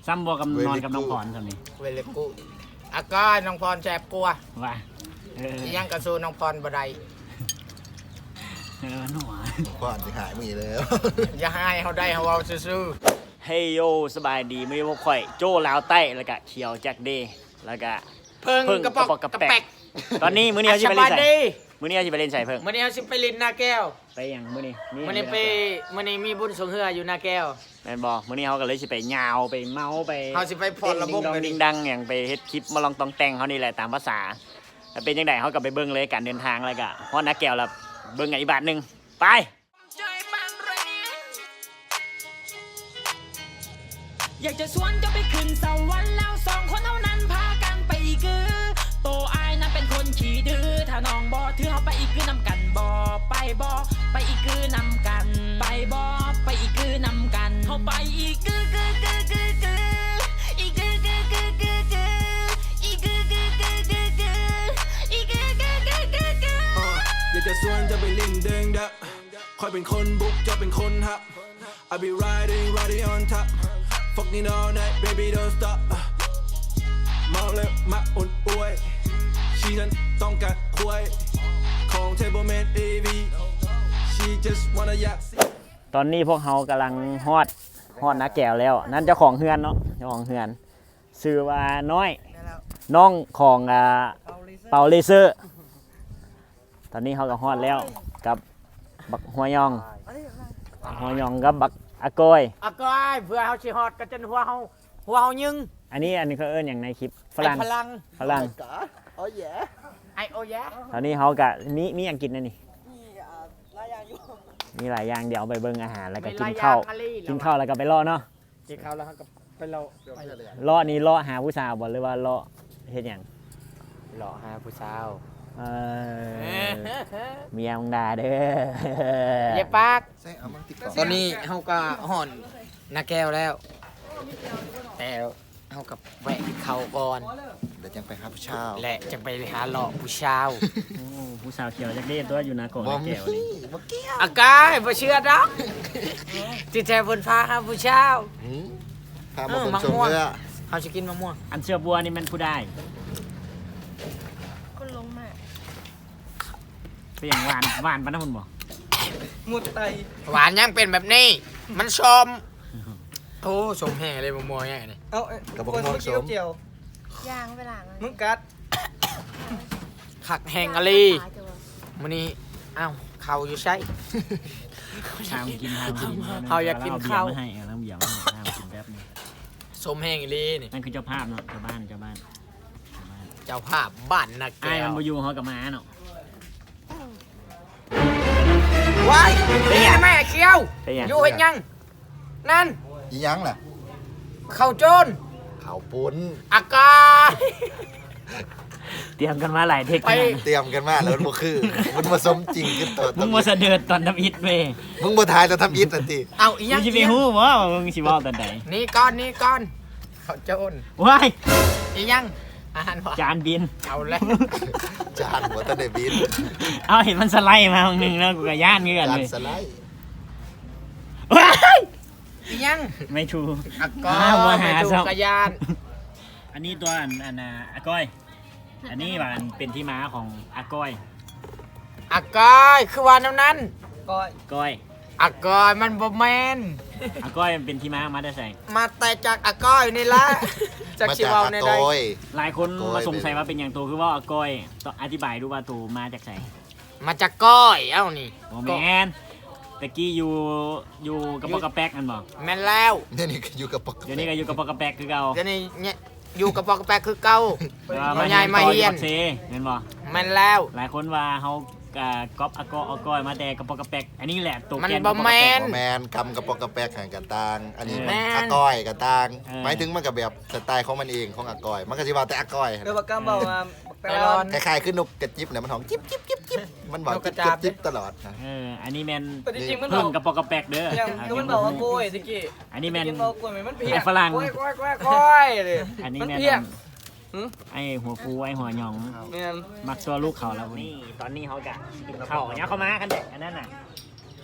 ສ່ຳບໍ່ກັບ Very good ນອນກັບນ້ອງພອນສ່ຳນີ້? Very good. ອາກາຍ ນ້ອງພອນແຊບກວ່າ. ວ່າ ເອີ ອີ່ຫຍັງກໍສູ້ນ້ອງພອນບໍ່ໄດ້. ເອີ ໜັວ ນ້ອງພອນຊິຫາຍມື້ນີ້ແລ້ວ. ຢ່າຫາຍເຮົາໄດ້ ເຮົາເວົ້າຊື່ໆ. ເຮໂຢ ສະບາຍດີ ມື້ນີ້ພົບຂ້ອຍໂຈ້ລາວໃຕ້ ແລ້ວກະຂຽວຈັກເດ ແລ້ວກະ ເພິ່ງ ເພິ່ງກະປອກກະແປກ. ຕອນນີ້ ມື້ນີ້ເຮົາຊິໄປຫຼິ້ນໃສ? ມື້ນີ້ເຮົາຊິໄປຫຼິ້ນໃສເພິ່ງ? ມື້ນີ້ເຮົາຊິໄປຫຼິ້ນນາແກ້ວ. ໄປຫຍັງມື້ນີ້? ມີຫຍັງ? ມື້ນີ້ໄປ ມື້ນີ້ມີບຸນຊ່ວງເຮືອຢູ່ນາແກ້ວ. ແມ່ນບໍ່? ມື້ນີ້ເຮົາກໍເລີຍຊິໄປຍາວ ໄປເມົາ ໄປ ເຮົາຊິໄປຟ້ອນລະບົບ ດິງດອງດິງດັງຫຍັງ ໄປເຮັດຄລິບມາລອງຕອງແຕ່ງເຮົານີ້ແຫຼະຕາມພາສາ. ແລ້ວເປັນຈັ່ງໃດ ເຮົາກໍໄປເບິ່ງເລີຍການເດີນທາງ ແລ້ວກໍຮອດນາແກ້ວ ແລ້ວເບິ່ງກັນອີກບາດໜຶ່ງ. ໄປ! ຢາກຈະຊວນເຈົ້າໄປຂຶ້ນສະຫວັນ ແລ້ວສອງຄົນເຮົານັ້ນພາກັນໄປອີກຄື ໂຕອ້າຍນັ້ນເປັນຄົນຂີ້ດື້ ຖ້ານ້ອງບໍ່ຖືເຮົາໄປອີກຄືນຳກັນບໍ່? ໄປບໍ່? ໄປອີກຄືນຳກັນ ໄປບໍ່? ໄປອີກຄືນຳກັນ ເຮົາໄປອີກຄື ຄື ຄື ຄື ຄື ອີກຄື ຄື ຄື ຄື ຄື ອີກຄື ຄື ຄື ຄື ຄື ອີກຄື ຄື ຄື ຄື ຄື ຢາກຈະຊວນເຈົ້າໄປຫຼິ້ນເດີງດະ ຂ້ອຍເປັນຄົນບຸກ ເຈົ້າເປັນຄົນຮັບ I be riding, riding on top. Fucking all night, baby, don't stop. ເມົາແລ້ວມາອຸ່ນອວຍ ຊີນັ້ນຕ້ອງການຄວາຍ ຂອງແທ້ບໍ່ແມ່ນ ເອ ວີ She just wanna yacht. ຕອນນີ້ພວກເຮົາກຳລັງຮອດ ຮອດນາແກ້ວແລ້ວ. ນັ້ນເຈົ້າຂອງເຮືອນເນາະ ເຈົ້າຂອງເຮືອນ ຊື່ວ່ານ້ອຍ ແມ່ນແລ້ວ ນ້ອງຂອງ ອ່າ ເປົາເລເຊີ. ຕອນນີ້ເຮົາກໍຮອດແລ້ວກັບບັກຫົວຫຍອງ ບັກຫົວຫຍອງກັບບັກອາກ້ອຍ ອາກ້ອຍ ເພື່ອເຮົາຊິຮອດກໍຈົນຫົວເຮົາ ຫົວເຮົາຍຶງ. ອັນນີ້ ອັນນີ້ເຂົາເອີ້ນຫຍັງໃນຄລິບ? ຝຣັ່ງ ຝຣັ່ງ ຝຣັ່ງ. Oh yeah. ຕອນນີ້ເຮົາກໍມີ ມີຫຍັງກິນແດ່ນີ້? ມີ ອ່າ ຫຼາຍຢ່າງຢູ່ ມີຫຼາຍຢ່າງ. ດຽວເອົາໄປເບິ່ງອາຫານ ແລ້ວກໍກິນເຂົ້າ ກິນເຂົ້າແລ້ວກໍໄປເລາະເນາະ. ກິນເຂົ້າແລ້ວເຮົາກໍໄປເລາະ ເລາະນີ້ເລາະຫາຜູ້ສາວບໍ່ ຫຼືວ່າເລາະເຮັດຫຍັງ? ເລາະຫາຜູ້ສາວ. ເອີ ເມຍມຶງດ່າເດີ ຢ່າປາກ. ຕອນນີ້ເຮົາກໍຮອດນາແກ້ວແລ້ວ ແຕ່ເຮົາກໍແວະກິນເຂົ້າກ່ອນ ແລ້ວຈັ່ງໄປຫາຜູ້ສາວ ແລະຈັ່ງໄປຫາເລາະຜູ້ສາວ. ໂອ້ ຜູ້ສາວຂຽວຈັກເດຕົວະ ຢູ່ນາກອງນາແກ້ວນີ້. ບໍ່ມີ ບໍ່ກ່ຽວ ອາກາຍ ບໍ່ເຊື່ອດອກ ທີ່ແທ້ເພິ່ນພາຫາຜູ້ສາວ. ຫືມ ພາມາເບິ່ງຊົມເດີ. ເຮົາຊິກິນໝາກມ່ວງ. ອັນເສືອບົວນີ້ແມ່ນຜູ້ໃດ? ຄົນລົງມາ. ເປັນຫຍັງ ຫວານ ຫວານປານນັ້ນພຸ້ນບໍ່? ໝົດໄຕ ຫວານຍັງເປັນແບບນີ້ ມັນສົ້ມ. ໂອ້ ສົ້ມແຮງເລີຍ ໝາກມ່ວງແຮງນີ້. ເອົາ ກະບັກມ່ວງສົ້ມ ຍ່າງໄປລ້າງ ມຶງກັດ. ຄັກແຮງອີ່ຫຼີມື້ນີ້. ອ້າວ ເຂົ້າຢູ່ໃສ? ເຮົາຢາກກິນເຂົ້າ ເຮົາຢາກກິນເຂົ້າ. ເອົາເບຍມາໃຫ້ ເອົາເບຍມາໃຫ້ ເຮົາກິນແບບນີ້. ສົ້ມແຮງອີ່ຫຼີນີ້. ນັ້ນຄືເຈົ້າພາບເນາະ ເຈົ້າບ້ານ ເຈົ້າບ້ານ ເຈົ້າບ້ານ ເຈົ້າພາບບ້ານນາແກ້ວ. ອ້າຍມັນບໍ່ຢູ່ ເຮົາກໍມາເນາະ. ວ້າຍ ເປັນຫຍັງ? ນີ້ແມ່ຂຽວ ເປັນຫຍັງ? ຢູ່ເຮັດຫຍັງ? ນັ້ນ ອີ່ຫຍັງລະ? ເຂົ້າໂຈນ ເຂົ້າປຸ້ນ ອາກາ. ຕຽມກັນມາຫຼາຍເທັກຂະໜາດນັ້ນ. ຕຽມກັນມາແລ້ວມັນບໍ່ຄື ມັນບໍ່ສົມຈິງຄືຕອນ ມຶງບໍ່ສະເດີດຕອນທຳອິດເວີຍ. ມຶງບໍ່ຖ່າຍຕອນທຳອິດຫັ້ນຕິ? ເອົ້າ ອີ່ຫຍັງ? ມຶງຊິໄປຮູ້ບໍ່ວ່າມຶງຊິເວົ້າຕອນໃດ? ໜີກ່ອນ ໜີກ່ອນ ເຂົ້າໂຈນ. ວ້າຍ ອີ່ຫຍັງ? ອາຫານຫວານ ຈານບິນ. ເອົາແລ້ວ ຈານບໍ່ທັນໄດ້ບິນ. ເອົາ ເຫັນມັນສະໄລມາບາງໜຶ່ງແລ້ວ ກູກໍຢ້ານຄືກັນເວີຍ. ຈານສະໄລ. ວ້າຍ ອີ່ຫຍັງ? ໄມ່ຖືກ ອາກອຍ ບໍ່ຫາ ໄມ່ຖືກ ຊະ ກະຢ້ານ. ອັນນີ້ຕົວ ອັນ ອັນ ອາກອຍ. ອັນນີ້ວ່າ ອັນເປັນທີ່ມາຂອງອາກອຍ. ອາກອຍ ຄືວ່າແນວນັ້ນ? ກ້ອຍ ກ້ອຍ ອາກອຍ ມັນບໍ່ແມ່ນ. ອາກອຍມັນເປັນທີ່ມາ ມາແຕ່ໃສ? ມາແຕ່ຈາກອາກອຍນີ້ລະ ຈັກຊິເວົ້າແນວໃດ. ຫຼາຍຄົນມາສົງໄສວ່າເປັນຫຍັງໂຕຄືເວົ້າອາກອຍ. ອະທິບາຍດູວ່າໂຕມາຈາກໃສ? ມາຈາກກ້ອຍ ເອົ້ານີ້. ບໍ່ແມ່ນ ແຕ່ກີ້ຢູ່ ຢູ່ກະປອກກະແປກຫັ້ນບໍ່? ແມ່ນແລ້ວ. ດຽວນີ້ກໍຢູ່ກະປອກກະແປກ ດຽວນີ້ກໍຢູ່ກະປອກກະແປກຄືເກົ່າ. ດຽວນີ້ ຢູ່ກະປອກກະແປກຄືເກົ່າ. ແຕ່ວ່າມາຮຽນ ຍ້າຍມາຮຽນ ຕອນຢູ່ປ.ສີ່ ແມ່ນບໍ່? ແມ່ນແລ້ວ. ຫຼາຍຄົນວ່າເຮົາກະກັອບອາກອຍ ອາກອຍມາແຕ່ກະປອກກະແປກ. ອັນນີ້ແຫຼະໂຕແກ່ນ ມັນບໍ່ແມ່ນ ກະປອກກະແປກ. ບໍ່ແມ່ນ ຄຳກະປອກກະແປກຫັ້ນກະຕ່າງ ອັນນີ້ມັນ ແມ່ນ ອາກອຍກະຕ່າງ. ເອີ ໝາຍເຖິງມັນກະແບບສະໄຕຂອງມັນເອງ ຂອງອາກອຍ ມັນກະຊິເວົ້າແຕ່ອາກອຍ. ຄືວ່າກຳເວົ້າວ່າ ເອີ ບັກແຕລອນ ຄ້າຍໆຄືນົກກະຈິບນະ ມັນຮ້ອງຈິບໆໆໆ ມັນເວົ້າຈິບໆຕະຫຼອດນະ. ເອີ ອັນນີ້ແມ່ນ ແຕ່ຈິງໆມັນ ເພິ່ງກະປອກກະແປກເດີ. ມັນເວົ້າວ່າໂກຍຕະກີ້ ອັນນີ້ແມ່ນ ໄອ້ຝຣັ່ງ ໂກຍໆໆ ມັນພຽກ ອັນນີ້ແມ່ນ ມັນພຽກ ອັນ ຫຶ ໄອ້ຫົວຟູ ໄອ້ຫົວຫຍອງ ແມ່ນ ມັກຕົວະລູກເຂົາແລ້ວ. ນີ້ ຕອນນີ້ເຮົາກະກິນເຂົ້າ ຍາວເຂົ້າມາຄັນແດ ອັນນັ້ນນະ.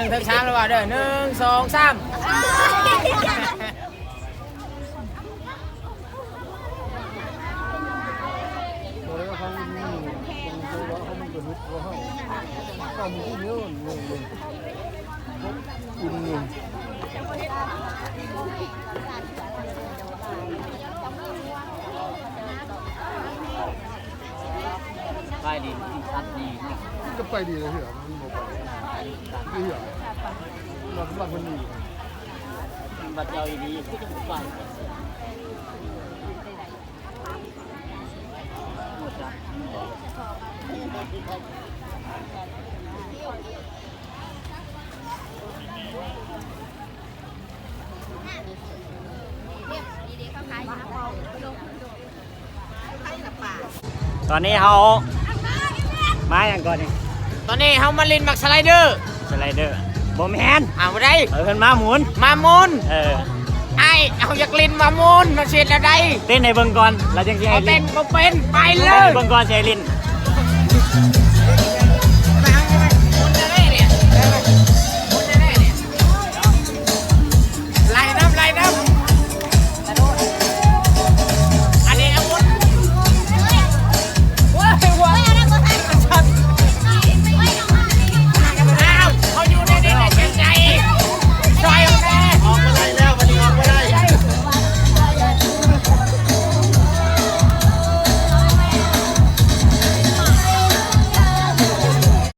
ໜຶ່ງ ສອງ ສາມ ແລ້ວວ່າເດີ ໜຶ່ງ ສອງ ສາມ. ໄປດີ ສັດດີເນາະ ມັນກໍໄປດີເລີຍເທື່ອ ມັນບໍ່ໄປເທື່ອ ມັນ ມັນບໍ່ດີ ມັນບັດເຈົ້າອີ່ດີ ຄືຈັ່ງບໍ່ໄປ. ຕອນນີ້ເຮົາມາຫຍັງກ່ອນນີ້? ຕອນນີ້ເຮົາມາຫຼິ້ນໝາກສະໄລເດີ. ສະໄລເດີ ບໍ່ແມ່ນ ອ້າວ ບໍ່ໄດ້ ເອີ ເພິ່ນມາໝູນ ມາໝູນ ເອີ ອ້າຍ ເຮົາຢາກຫຼິ້ນມາໝູນ ມັນຊິເຮັດແນວໃດ? ເຕັ້ນໃຫ້ເບິ່ງກ່ອນ ແລ້ວຈັ່ງຊິໃຫ້ຫຼິ້ນ ເຮົາເຕັ້ນບໍ່ເປັນ ໄປເລີຍ ເບິ່ງກ່ອນຊິໃຫ້ຫຼິ້ນ.